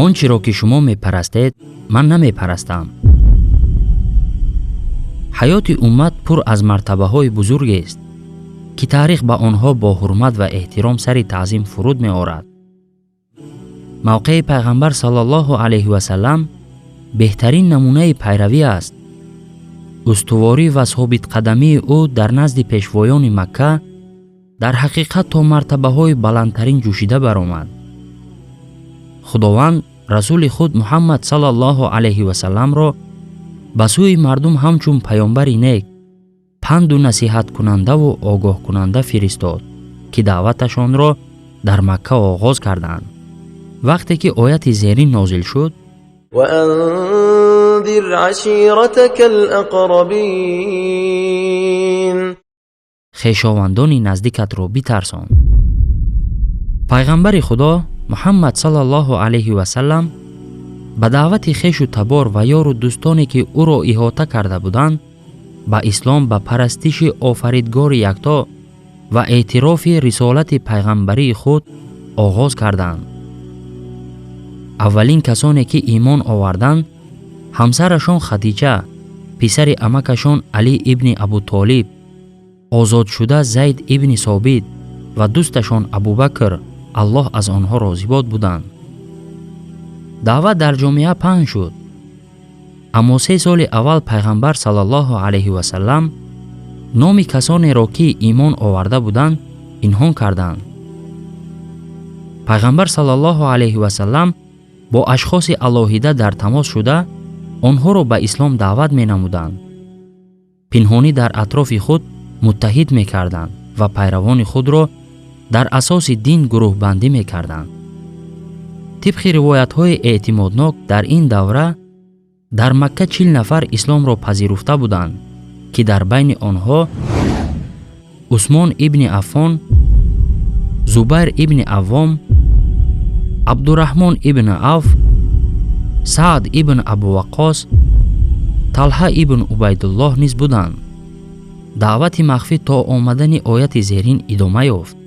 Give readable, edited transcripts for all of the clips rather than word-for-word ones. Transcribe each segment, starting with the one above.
Он чиро ки шумо мепарастед, ман намепарастам. Ҳаёти уммат пур аз мартабаҳои бузургест, ки таърих ба онҳо бо ҳурмат ва эҳтиром сари таъзим фуруд меорад. Мавқеи Пайғамбар саллаллоҳу алайҳи васаллам беҳтарин намунаи пайравӣ аст. Устуворӣ ва собитқадамии ӯ дар назди пешвоёни Макка дар ҳақиқат то мартабаҳои баландтарин ҷӯшида баромад. Худованд расули худ Муҳаммад саллаллоҳу алайҳи васалламро ба сӯи мардум ҳамчун паёмбари нек, панду насиҳаткунандаву огоҳкунанда фиристод, ки даъваташонро дар Макка оғоз карданд. Вақте ки ояти зерин нозил шуд: وأنذر عشيرتك الأقربين. Хешовандони наздикатро битарсон. Пайғамбари Худо Муҳаммад саллаллоҳу алайҳи васаллам ба даъвати хешу табор ва ёру дӯстоне, ки ӯро иҳота карда буданд, ба ислом, ба парастиши Офаридгори якто ва эътирофи рисолати пайғамбарии худ оғоз карданд. Аввалин касоне, ки имон оварданд, ҳамсарашон Хадиҷа, писари амакашон Алӣ ибни Абутолиб, озодшуда Зайд ибни Собит ва дӯсташон Абубакр, Аллоҳ аз онҳо розибод, буданд. Даъват дар ҷомеа паҳн шуд, аммо 3 соли аввал Пайғамбар саллаллоҳу алайҳи васаллам номи касонеро, ки имон оварда буданд, пинҳон карданд. Пайғамбар саллаллоҳу алайҳи васаллам бо ашхоси алоҳида дар тамос шуда, онҳоро ба ислом даъват менамуданд, пинҳонӣ дар атрофи худ муттаҳид мекарданд ва пайравони худро дар асоси дин гурӯҳбандӣ мекарданд. Тибқи ривоятҳои эътимоднок, дар ин давра дар Макка 40 нафар исломро пазируфта буданд, ки дар байни онҳо Усмон ибни Аффон, Зубайр ибни Аввом, Абдураҳмон ибни Авф, Саъд ибн Абуваққос, Талҳа ибн Убайдуллоҳ низ буданд. Даъвати махфӣ то омадани ояти зерин идома ёфт: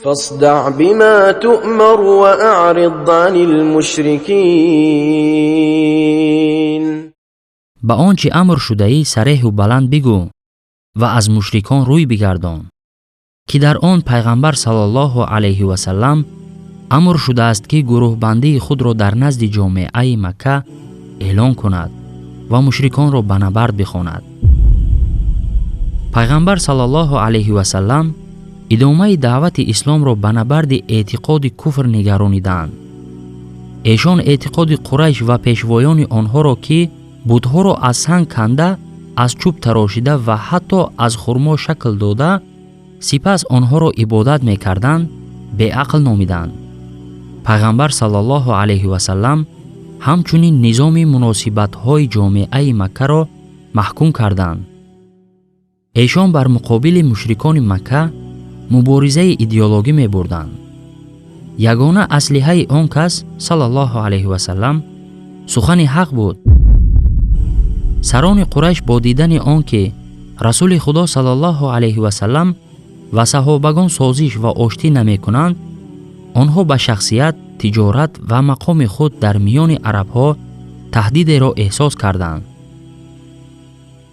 فاصدع بما تؤمر وأعرض عن المشركين. Ба он чӣ амр шудаӣ сареҳу баланд бигӯ ва аз мушрикон рӯй бигардон. Ки дар он Пайғамбар саллаллоҳу алайҳи васаллам амр шудааст, ки гурӯҳбандии худро дар назди ҷомеаи Макка эълон кунад ва мушриконро ба набард бихонад. Пайғамбар саллаллоҳу алайҳи васаллам идомаи даъвати исломро ба набарди эътиқоди куфр нигаронидаанд. Эшон эътиқоди Қурайш ва пешвоёни онҳоро, ки бутҳоро аз санг канда, аз чӯб тарошида ва ҳатто аз хурмо шакл дода, сипас онҳоро ибодат мекарданд, беақл номиданд. Пайғамбар саллаллоҳу алайҳи васаллам ҳамчунин низоми муносибатҳои ҷомеаи Маккаро маҳкум карданд. Эшон бар муқобили мушрикони Макка муборизаи идеологӣ мебурданд. Ягона аслиҳаи он кас саллаллоҳу алайҳи васаллам сухани ҳақ буд. Сарони Қурайш бо дидани он ки Расули Худо саллаллоҳу алайҳи васаллам ва саҳобагон созиш ва оштӣ намекунанд, онҳо ба шахсият, тиҷорат ва мақоми худ дар миёни арабҳо таҳдидеро эҳсос карданд.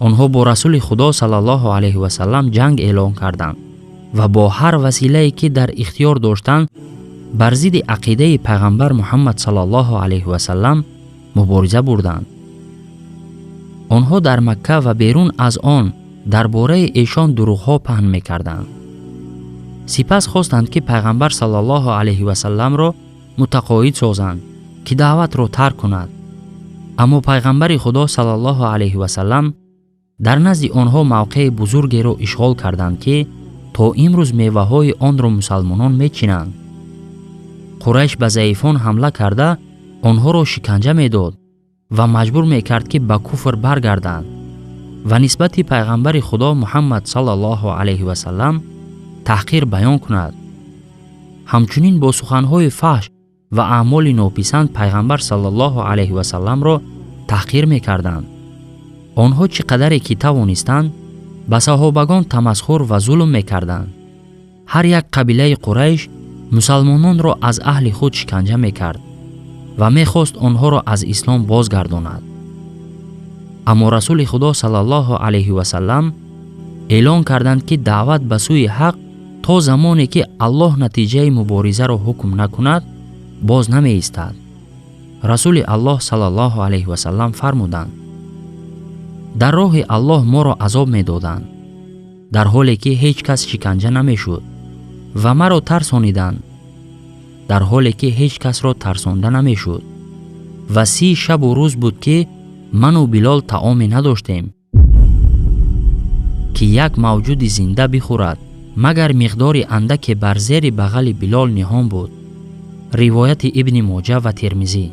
Онҳо бо Расули Худо саллаллоҳу алайҳи васаллам ҷанг эълон карданд ва бо ҳар василае, ки дар ихтиёр доштанд, бар зидди ақидаи Пайғамбар Муҳаммад саллаллоҳу алайҳи васаллам мубориза бурданд. Онҳо дар Макка ва берун аз он дар бораи эшон дурӯғҳо паҳн мекарданд. Сипас хостанд, ки Пайғамбар саллаллоҳу алайҳи васалламро мутақоид созанд, ки даъватро тарк кунад. Аммо Пайғамбари Худо саллаллоҳу алайҳи васаллам дар назди онҳо мавқеи бузургеро ишғол карданд, ки то имрӯз меваҳои онро мусалмонон мечинанд. Қурайш ба заифон ҳамла карда, онҳоро шиканҷа медод ва маҷбур мекард, ки ба куфр баргарданд ва нисбати Пайғамбари Худо Муҳаммад саллаллоҳу алайҳи васаллам таҳқир баён кунад. Ҳамчунин бо суханҳои фаҳш ва аъмоли нописанд Пайғамбар саллаллоҳу алайҳи васалламро таҳқир мекарданд. Онҳо чӣ қадаре ки тавонистанд, ба саҳобагон тамасхур ва зулм мекарданд. Ҳар як қабилаи Қурайш мусалмононро аз аҳли худ шиканҷа мекард. Ва мехост онҳоро аз ислом бозгардонад. Аммо Расули Худо саллаллоҳу алайҳи васаллам эълон карданд, ки даъват ба сӯи ҳақ то замоне ки Аллоҳ натиҷаи муборизаро ҳукм накунад, боз намеистад. Расули Аллоҳ саллаллоҳу алайҳи васаллам фармуданд: «Дар роҳи Аллоҳ моро азоб медоданд, дар ҳоле ки ҳеҷ кас шиканҷа намешуд, ва маро тарсониданд, дар ҳоле ки ҳеҷ касро тарсонда намешуд. Ва 30 шабу рӯз буд, ки ману Билол таоме надоштем, ки як мавҷуди зинда бихӯрад, магар миқдори андаке бар зери бағали Билол ниҳон буд». Ривояти Ибни Моҷа ва Термизӣ.